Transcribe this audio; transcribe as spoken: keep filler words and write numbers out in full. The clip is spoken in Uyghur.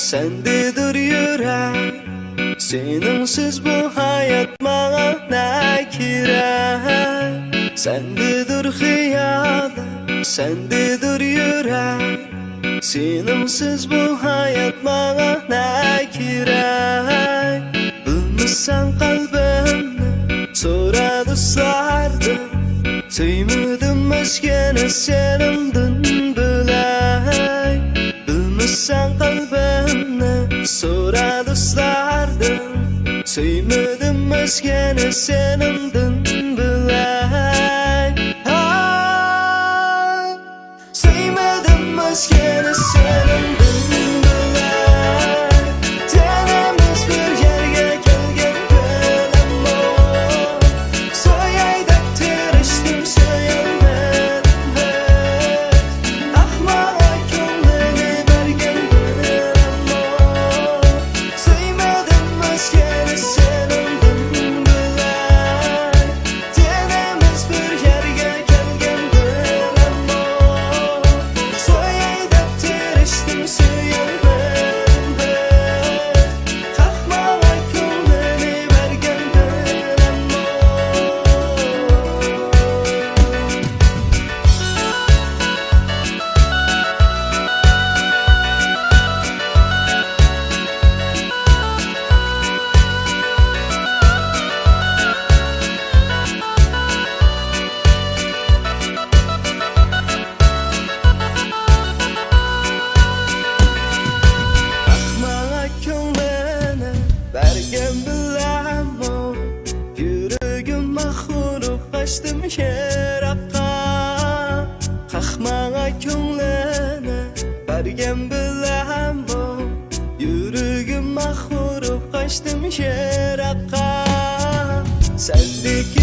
سەندىدۇر يۈرەك، سېنىڭسىز بۇ ھايات ماڭا نە كېرەك؟ سەندىدۇر خىيالىم، سەندىدۇر يۈرەك، سېنىڭسىز بۇ ھايات ماڭا نە كېرەك؟ بىلمىسەڭ قەلبىمنى، سورا دوستلاردىن، سۆيمىدىم ئۆزگىنى سېنىڭدىن بۆلەك. بىلمىسەڭ قەلبىمنى، سورا دوستلاردىن، سۆيمىدىم ئۆزگىنى سېنىڭدىن بۆلەك. ھا! سۆيمىدىم ئۆزگىنى سېنىڭدىن بۆلەك. تېنىمىز بىر يەرگە كەلگەن بىلەنمۇ، سۆيەي دەپ تىرىشتىم، سۆيەلمىدىم ھېچ. ئاھ، ماڭا كۆڭلىنى بەرگەن بىلەنمۇ، سۆيمىدىم ئۆزگىنى سېنىڭدىن بۆلەك. تېنىمىز بىر يەرگە كەلگەن بىلەنمۇ، سۆيەي دەپ تىرىشتىم، سۆيەلمىدىم ھېچ. قاقماڭا كۆڭلىنى بەرگەن بىلەنمۇ. ئاھ، ماڭا كۆڭلىنى بەرگەن بىلەنمۇ، يۈرىكىم ئاغرىپ قاچتىم يىراققا. قاقماڭا كۆڭلىنى بەرگەن بىلەنمۇ، يۈرىكىم ئاغرىپ قاچتىم يىراققا. سەندىكى